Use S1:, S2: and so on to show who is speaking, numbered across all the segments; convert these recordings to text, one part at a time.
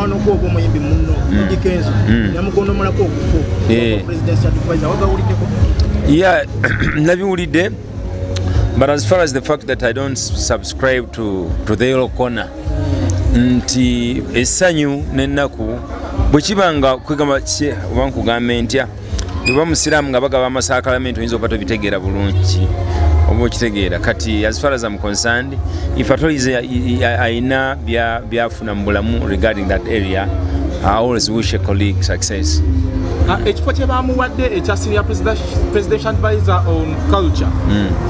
S1: Mukwano gwo oba omuyimbi munno Eddy Kenzo yamugondomolako okufo presidency advisor, wagawuliddeko?
S2: Yeah, nabiwulidde, but as far as the fact that I don't subscribe to the yellow corner, nti essanyu n'ennaku bwe kiba nga kwegamba oba nkugambe ntya, oba musiraamu nga bagaba amasakalamenti, oyinza okuba tobitegeera bulungi oba okitegeera. Kati as far as I'm concerned, if at all is ayina byafuna mu bulamu regarding that area, I always wish a colleague success.
S3: Ekifo kye bamuwadde ekya senior presidential advisor on culture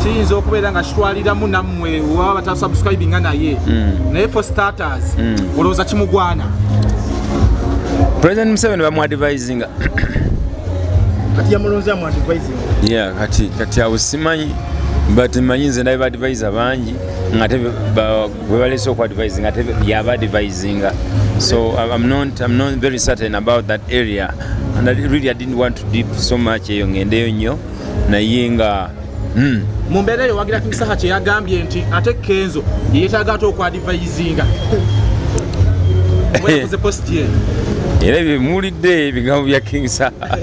S3: kiyinza okubeera nga kitwaliramu nammwe waba batasubscribinga naye. Naye for starters, olowooza kimugwana?
S2: President Museveni bamuadvisinga.
S1: Kati yamulonze amu advising.
S2: Yeah, kati awo simanyi, but manyi nze ndabe baadvisor bangi ngate bwe balese okuadvisinga ate yaba advisinga. So I'm not very certain about that area and really I didn't want to deep so much eyo ngendeyo nnyo, naye nga
S3: Mu mbeera eyo, wagira King Saha kye yagambye nti ate Kenzo yeyeetaaga ate okuadvisinga oba yakoze post ye?
S2: Era bimuwulidde ebigambo bya King Saha.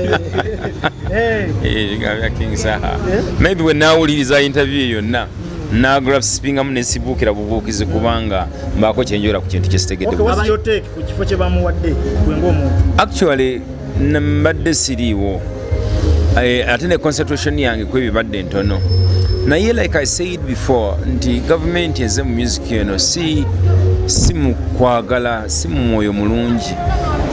S2: Ebigambo bya King Saha, maybe bwe naawuliriza interview yonna nagraspingamu nesibuukira bubuukizi, kubanga mbaako kyenjola ku kintu kyesitegedde.
S1: Okay, what's your take ku kifo kye bamuwadde gwe ng'omuntu?
S2: Actually, mbadde siriiwo. Ate ne concentration yange ku ebibadde ntono, naye like I said before nti gavumenti eze mu music eno si mu kwagala, si mu mwoyo mulungi,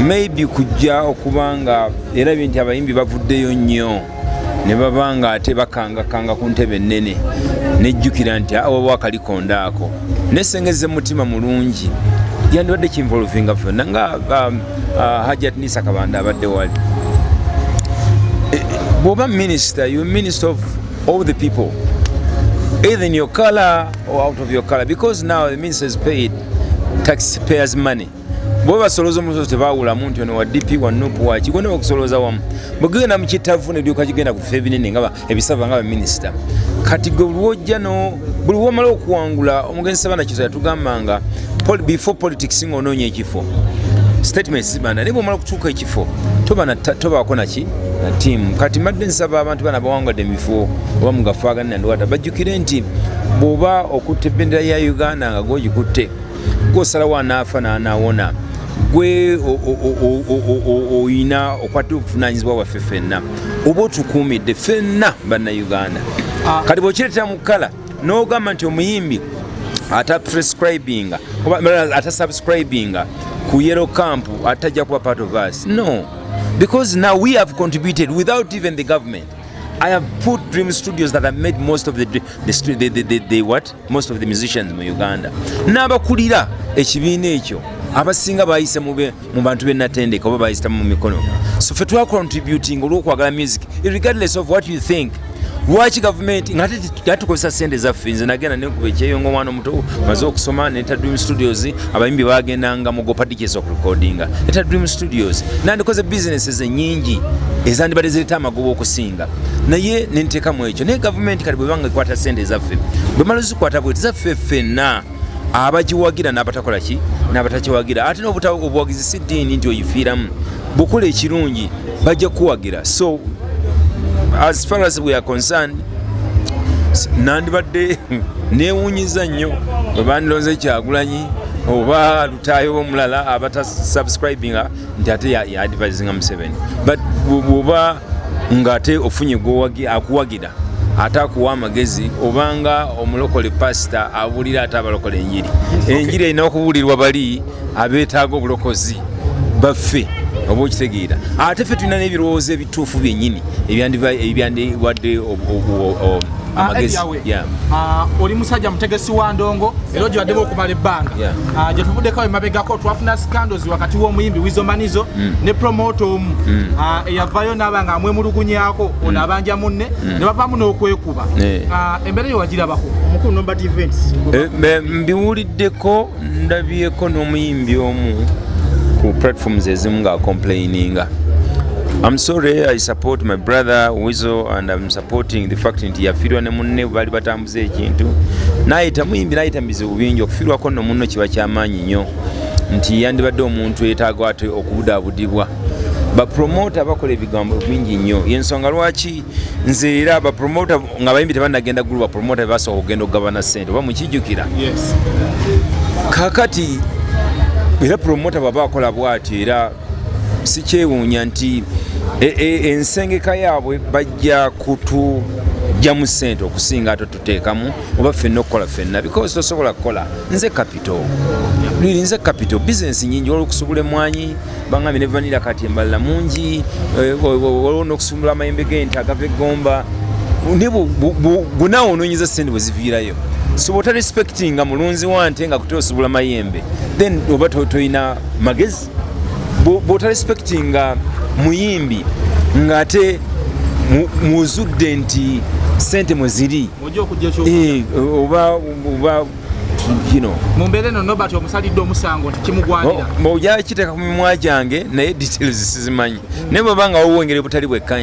S2: maybe kujja okuba nga erabye nti abayimbi bavuddeyo nnyo ne baba nga ate bakangakanga ku ntebe ennene, nejjukira nti awo akalikonda ako nesengeze mutima mulungi yandibadde kinvolvinga ffenna nga Hajat Nisa Kabanda abadde wali. Bw'oba minister, you minister of all the people, either in your color or out of your color, because now the minister is paid taxpayers' money. Bwe basolooza omusolo tebawulamu nti ono wa DP, wa NUP, waki, gonna bakusolooza wamu. Bwegenda mu kitavu nedyoka kigenda ku bifo ebinene nga ebisava nga baminisita. Kati gwe buli wojja no buli womala okuwangula, omugenzi Sabana Kiso yatugambanga before politics ng'onoonya ekifo, statements zibanda, naye bwomala okutuuka ekifo tobaako naki na team. Kati mbadde nsaba abantu bana bawangadde emifo oba mugafaagana nandiwata bajjukire nti bw'oba okutta ebendera ya Uganda nga gwogikutte, gwosalawo anaafa n'anaawona, gwe oyina okwata obuvunanyizibwa bwaffe ffenna oba otukuumidde ffenna Bannayuganda. Kati bw'okireetera mu kkala n'ogamba nti omuyimbi ata prescribinga oba ata subscribinga ku yellow camp atajja kuba part of us, no, because now we have contributed without even the government. I have put Dream Studios that have made most of the what, most of the musicians mu Uganda. N'abakulira ekibiina ekyo abasinga bayise mu bantu benatendeka oba bayita mu mikono. So ffe twacontributing olw'okwagala music, regardless of what you think. Lwaki gavumenti nga ate tukozesa sente zaffe? Nze nagenda nenkuba ekyeyonga, omwana omuto maze okusoma neta Dream Studios. Abayimbi bagendanga mu gopadikes okurekodinga neta Dream Studios. Nandikoze businesses enyingi ezandibadde zireeta amagoba okusinga, naye nenteekamu ekyo. Naye gavumenti kati bwebanga ekwata sente zaffe, bwemala zikwata bweti zaffe ffenna abagiwagira n'abatakola ki n'abatakiwagira. Ate n'obuwagizi si ddiini nti oyifiiramu, bw'okola ekirungi bajja kukuwagira. So as far as we are concerned, nandibadde newunyiza nnyo bwe bandilonze Kyagulanyi oba Lutaayo omulala abatasubscribinga nti ate yaadvisinga Museveni. But bw'oba ng'ate ofunye akuwagira ate akuwa amagezi, obanga omulokole pasita abuulira ate abalokole enjiri, enjiri erina okubuulirwa bali abeetaaga obulokozi baffe, oba okitegeera. Ate ffe tulina n'ebirowoozo ebituufu byennyini ebyandiwadde amagezi.
S3: Yeah. Oli musajja mutegesi wa ndongo era ogibaddemu okumala ebbanga. Gye tuvuddeko emabegako twafuna scandals wakati w'omuyimbi Wizo Manizo ne promoter omu eyavayo n'aba nga amwemulugunyako ono abanja munne ne bavaamu n'okwekuba. Embeera eyo wagirabako?
S1: Omukulu Nombat Events.
S2: Mbiwuliddeko, ndabyeko n'omuyimbi omu ku platforms ezimu nga complaininga. I'm sorry, I support my brother Wizo and I'm supporting the fact nti yafiirwa ne munne baali batambuza ekintu, nayita muyimbi nayita mu bizibu bingi. Okufiirwako nno munno kiba kyamaanyi nnyo. Nti yandibadde omuntu yeetaaga ate okubudaabudibwa. Bapromota bakola ebigambo bingi nnyo, yensonga lwaki nze era bapromota nga bayimbi tebanagenda gulu, bapromota bebasooka okugenda okugabana sente, oba mukijjukira. Kakati era promota bwaba akola bwatyo, era sikyewuunya nti ensengeka yaabwe bajja kutugjamu sente okusinga ate tuteekamu oba ffenna okukola ffenna, because tosobola kukola. Nze capital liri, nze capital business nyingi. Waliwo okusubula emwanyi, bangambye ne vanilla, kati embalala mungi, waliwo n'okusumbula amayembe g'ente agava eggomba, naye gunaawe onoonyeza sente bwe ziviirayo. So bw'ota respectinga mulunzi wa nte nga kute osubula mayembe, then oba toyina magezi. Bw'ota respectinga muyimbi ng'ate muzudde nti sente mwe ziri,
S3: ojja okujja ekyo.
S2: Oba
S3: mu mbeera eno Nobert omusalidde omusango nti kimugwanira?
S2: Ojja kiteeka ku mimwa gyange, naye details sizimanyi, naye bweba nga waliwo engeri obutali bwekkanya.